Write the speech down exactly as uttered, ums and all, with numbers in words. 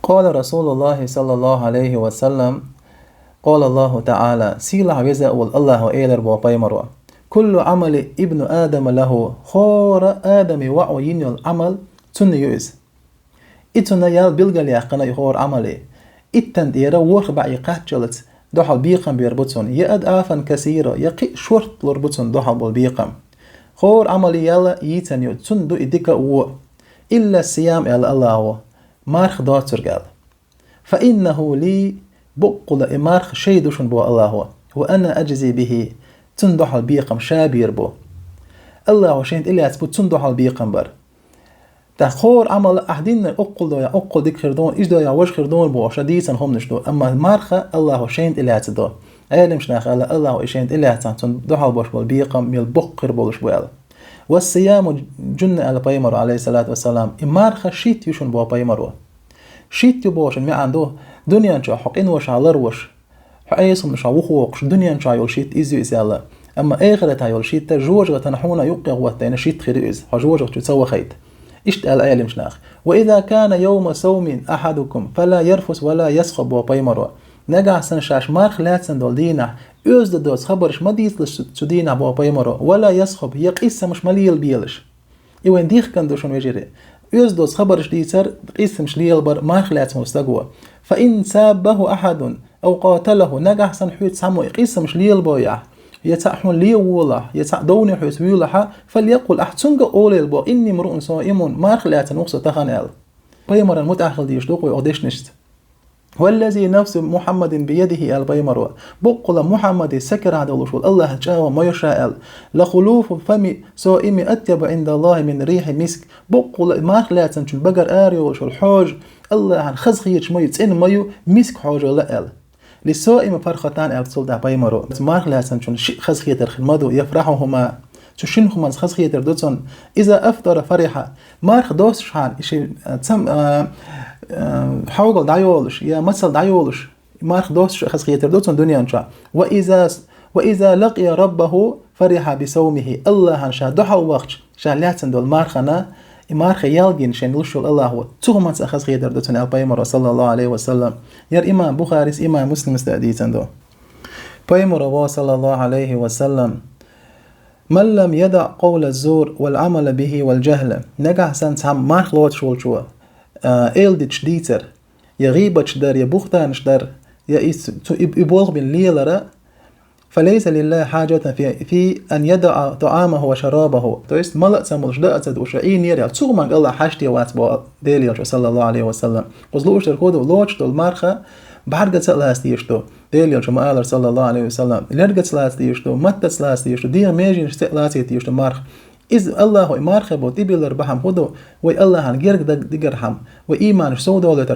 قال رسول الله صلى الله عليه وسلم، قال الله تعالى, сийлахь веза волу Аллахо элира боху пайхамаро: «كل عمل ابن آدم له», хӀора Адаман воӀо йина йолу Ӏамал цунна ю иза. И цунна ял билгалъяьккхина и хӀора Ӏамал. Иттан тӀера ворхӀ бӀе кхаччалц дуьхьал бекхам бер бу цунна, я أضعافا كثيرة, я кхин а шорта лур бу цунна дуьхьал болу бекхам. ХӀора Ӏамал ял йийцина ю, цунна ду и дика а, вон а. «إلا الصيام», аьлла Аллахо, марха доцург аьлла. «فإنه لي», баккъала и марха шайн ду шуна боху Аллахо, «وأنا أجزي به», цунна дуьхьал бекхам ша бийр бу. Аллахо шайна тӀелаьцна бу цунна дуьхьал бекхам бар. ТӀаккха хӀора Ӏамал ахь динна оккхул доя, оккхул дика хир ду, иза доя, важа хир ду бохуш дийцина хӀуманаш ду, амма марха Аллахо шайна тӀелаьцна ду. Ӏеламаш наха аьлла, Аллахо и шайна тӀелаьцна, цунна дуьхьал бош болу бекхам мел боккха хир болуш бу аьлла. «والصيام جنة», аьлла пайхамаро, алейхиссалату вассалам, и марха шийтта ю шуна боху пайхамаро. Шийтта ю бохучун маьӀна ду, дуьнен чохь хьо къиношха ларвеш, хьо эсамашха вухавоккхуш, дуьнен чохь йолу шийтта иза ю иза аьлла. Амма эхартахь йолу шийтта жожагӀатана хьуна юккъе гӀоттайна шийтта хир ю иза, хьо жожагӀата чу ца вахийта. Иштта аьлла Ӏеламаш наха. «وإذا كان يوم صوم أحدكم فلا يرفث ولا يصخب», боху пайхамаро. Нагахь санна шаьш марха лаьцна долу дийнахь, оьзда доцу хабарш ма дийцалаш цу, цу дийнахь, боху пайхамаро, «ولا يصخب», я къийсамаш ма лелабелаш. И вайн дихкина ду шуна, вежарий. Оьзда доцу хабарш дийцар, къийсамаш лелабар марха лаьцна волу стага. «فإن سابه أحد أو قاتله», нагахь санна хьоьца цхьаммо и къийсамаш лелабойахь, я цхьаъ хьуна лен волахь, я цхьаъ довне хьоьца вуьйлахь, «فليقل», ахь цуьнга олийла боху: «إني امرؤ صائم», марха лаьцна ву-кх со тахана аьлла. Пайхамаран мутӀахь хила дезаш ду-кх вай оха дешнашца. «والذي نفس محمد بيده», аьлла пайхамаро. Баккъала Мухьаммадан са карахь долуш волу Аллахьан чӀагӀо ма ю ша аьлла: «لخلوف فم الصائم أطيب عند الله من ريح المسك». Баккъала марха лаьцначун багара ара йолуш йолу хьожа Аллахьан хазахеташ ма ю, цӀена ма ю, миск хьожалла аьлла. «للصائم فرحتان», аьлла цул тӀаьхьа пайхамаро. Марха лаьцначун шиъ хазахетар хир ма ду, «يفرحهما». Цу шина хӀуманца хазахетар ду цунна. «إذا أفطر فرح». Марха достушхьана, и ши, а, цам, а, а, хьогал дӀайолуш, я мацалла дӀайолуш, марха достуш хазахетар ду цунна дуьнен чохь. «وإذا، وإذا لقي ربه فرح بصومه». Аллахьана ша дуьхьал вахча, ша лаьцна долу мархана, и марха ял гина шайна луш йолу Аллахьо, цу хӀуманца а хазахетар ду цунна аьлла пайхамаро, саллаллаху алейхи ва саллам. Яр имам Бухарис, имам Муслимас а дийцина ду. Пайхамаро боху, саллаллаху алейхи ва саллам: «من لم يدع قول الزور والعمل به والجهل». Нагахь санна цхьамма марха лоцуш волчо, а, эладиташ дийцар, я гӀийбаташ дар, я бухтанаш дар, я и, цу, и, и болх бина лелара, «فليس لله حاجة في، في أن يدع طعامه وشرابه». То есть, мала а ца молуш, даа а ца дууш, Ӏийнера аьлла, цу хӀуманга Аллахь хьаьжте вац боху Делан элчано, саллаллаху алейхи ва саллам. Кхуза лууш дерг хӀун ду, лоцуш долу марха бӀаьргаца а лаца дезаш ду. Делан элчано ма-аллара, саллаллаху алейхи ва саллам, лергаца лаца дезаш ду, маттаца лаца дезаш ду, дегӀан меженашца а лаца дезаш ду марха. Иза Аллахьо и мархе бо тӀебиллар бахьана хӀун ду, вай Аллахьана герга даг дигархьама, вай ийманаш совдолуьйтар